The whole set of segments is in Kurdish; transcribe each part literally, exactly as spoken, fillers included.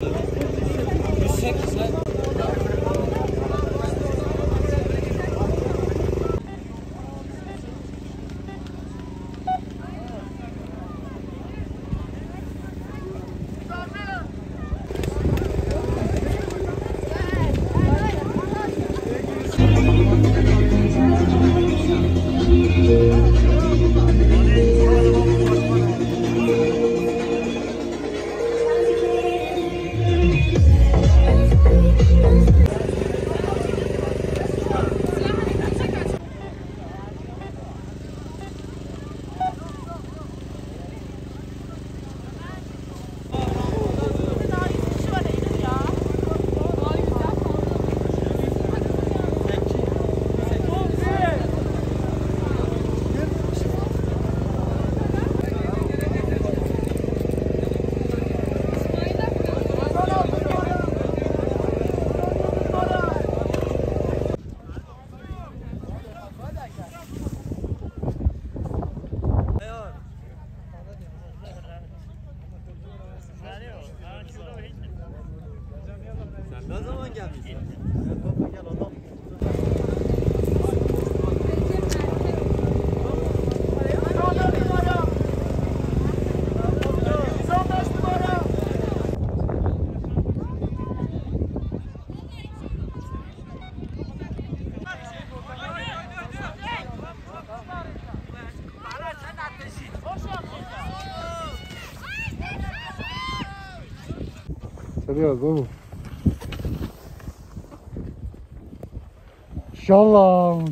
Sen ne zaman gelmişsin? Gel baba, gel, adam. Seviyoruz oğlum. İnşallah.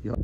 Ya.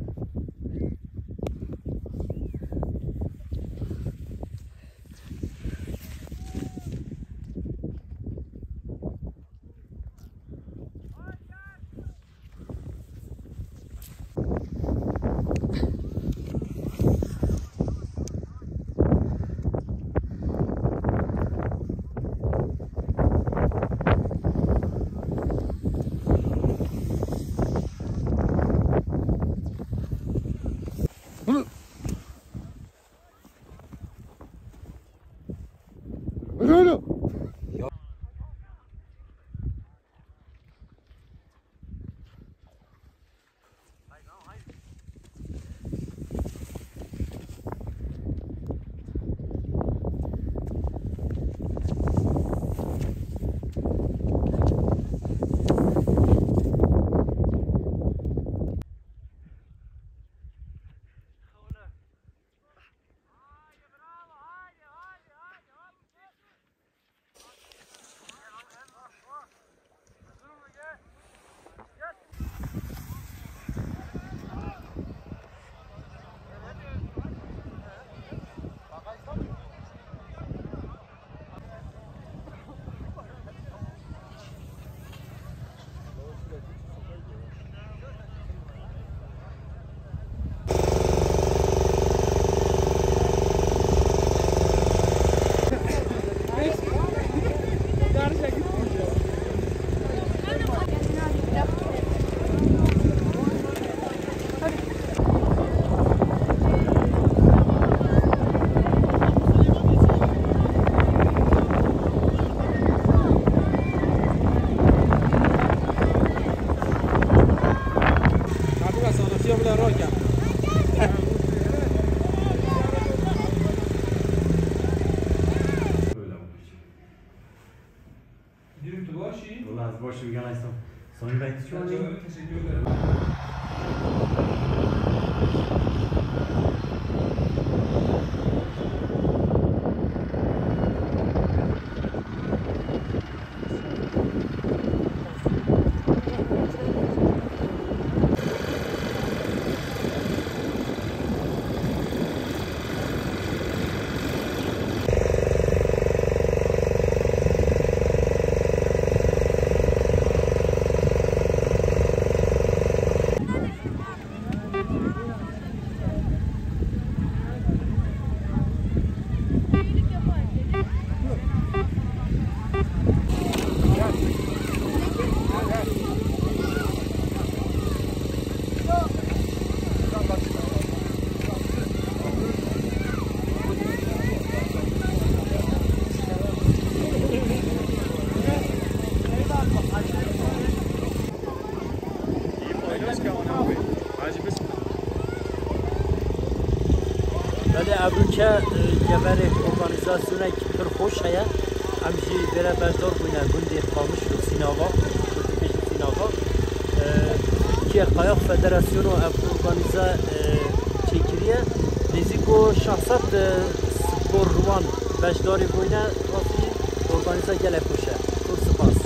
Müdürüm, tu baş î? Valla ez baş im, gel Aysel. Sami Bey, tu çawa? Teşekkür ederim. Belê, evroke, e, geverê organîzasyonek pir xweş heye. Em jî vêre beşdar bûyne gundê Qamiş û Sînava, Kurtikê jî Sînava. E, Tirkiye Kayak Federasyono ev organîze, e, çêkiriye. Nêzîko şeş sed, e, sporwan beşdarî bûyne, rastî organîze gelek xweş e. Zor spas.